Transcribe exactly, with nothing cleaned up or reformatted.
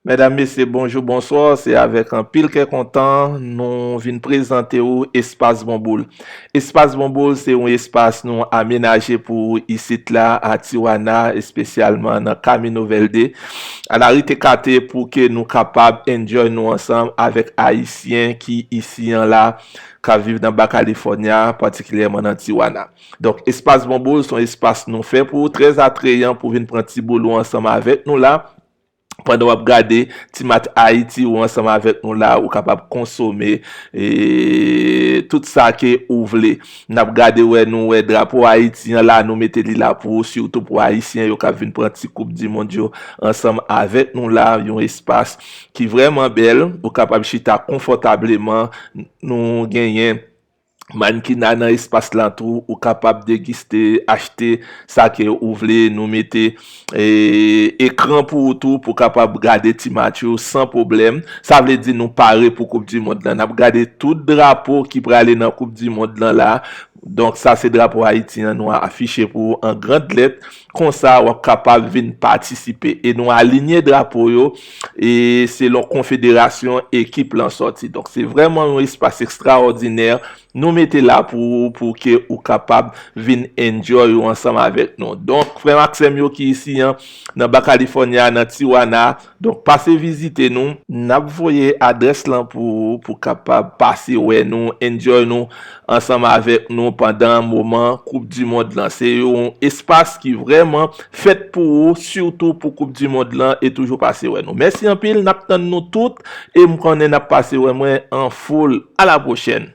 Medam, mesye, bonjou, bonswa. Se avèk anpil kè kontan nou vin prezante w Espas Bonboul. Espas Bonboul se yon espas nou amenaje pou isit la a Tijuana, espesyalman nan Camino Verde, a la rue Tecate, pou ke nou kapab enjoy nou ansanm avèk Ayisyen ki isi an la, k ap viv nan Baja California, patikilyèman nan Tijuana. Donk, Espas Bonboul se yon espas nou fè pou ou, trè atreyan, pou vin pran ti boul ou ansanm avèk nou la. Pandan w ap gade ti match Ayiti ou ansanm avèk nou la, ou kapab konsome e, tout sa ke ou vle. N ap gade wè nou wè drapo Ayiti an la, nou mete li la pou ou, sitou pou Ayisyen yo k ap vin pran ti koup di mond yo ansanm avèk nou la, yon espas ki vrèman bèl, ou kapab chita konfòtableman, nou genyen mannkina nan espas lan tou, ou kapab degiste, achte sa ke ou vle, nou mete e, ekran pou ou tou, pou kapab gade ti match yo san pwoblèm. Sa vle di nou pare pou koup di mond lan. N ap gade tout drapo ki prale nan koup di mond lan la. Donk sa se drapo Ayiti an nou afiche pou ou an grand lèt. Konsa w ap kapab vin patisipe. E nou alinye drapo yo e selon konfederasyon ekip lan sòti. Donk se vrèman yon espas ekstraòdinè nou mete la pou ou, pou ke ou kapab vin enjoy ou ansanm avèk nou. Donk, frè m ak sè m yo ki isi an, nan Baja California, nan Tijuana, donk pase vizite nou. N ap voye adrès lan pou ou, pou kapab pase wè nou, enjoy nou ansanm avèk nou pandan moman koup di mond lan. Se yon espas ki vrèman fèt pou ou, sitou pou koup di mond lan, e toujou pase wè nou. Mèsi anpil, n ap tann nou tout, e m konnen n ap pase wè mwen an foul. A la pwochèn.